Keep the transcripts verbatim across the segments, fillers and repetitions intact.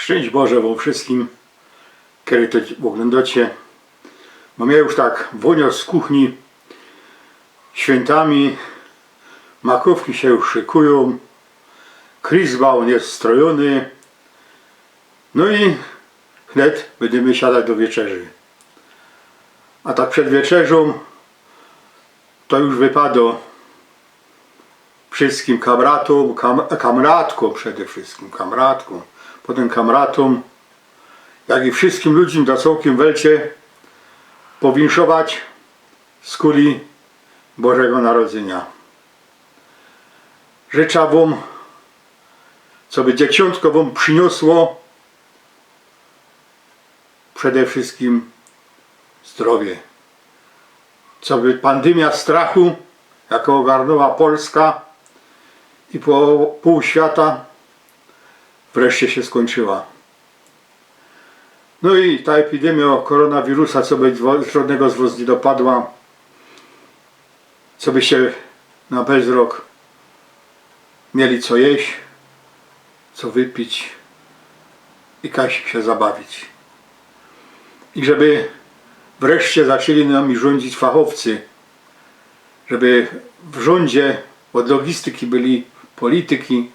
Szczyńść Boże wōm wszyskim, kery to ôglōndŏcie. Bo mie już tak wōniŏ z kuchni świyntami, makōwki sie już szykujōm, Christbaum je strojōny. No i wnet bydymy siadać do wieczerzy. A tak przed wieczerzōm to już wypadŏ wszyskim kamratōm, kam, kamratkōm przede wszyskim, kamratkōm, potym kamratōm, jak i wszyskim ludziōm na cołkij Welcie powinszować z kuli Bożego Narodzyniŏ. Życzã wōm, coby Dzieciōntko wōm prziniosło przede wszyskim zdrowie. Coby pandymijŏ strachu, jako ôgarnōła Polska i po, pōł świata, wreszcie sie skōńczyła. No i ta epidymijŏ koronawirusa, coby wo-, żŏdnego z wŏs niy dopadła, cobyście na bezrok mieli co jeść, co wypić i kajsik sie zabawić. I żeby wreszcie zaczli nami żōndzić fachowcy, żeby w żōndzie ôd logistyki byli polityki,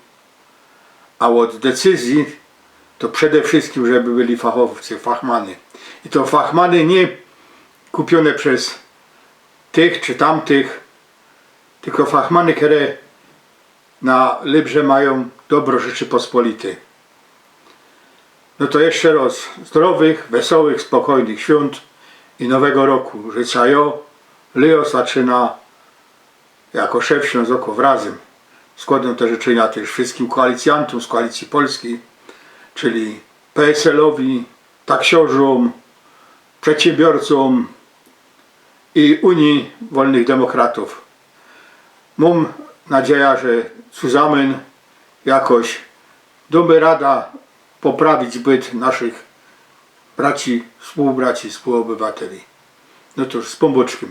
a ôd decyzyji to przede wszyskim, żeby byli fachowcy, fachmany. I to fachmany niy kupiōne bez tych czy tamtych, tylko fachmany, kere na lybrze majōm dobro Rzeczypospolitej. No to jeszcze rŏz zdrowych, wesołych, spokojnych świōnt i nowego roku życzã jŏ, Leo Saczyna, jako szef Ślōnzokōw Razym. Skłodōm te życzynia tyż wszyskim koalicjantōm z Koalicji Polskij, czyli P S L-owi, taksiŏrzōm, przedsiębiorcōm i Unii Wolnych Demokratōw. Mōm nadzieja, że zusamyn jakoś dōmy rada poprawić byt naszych braci, współbraci, współobywateli. No to z Pōnbōczkiym.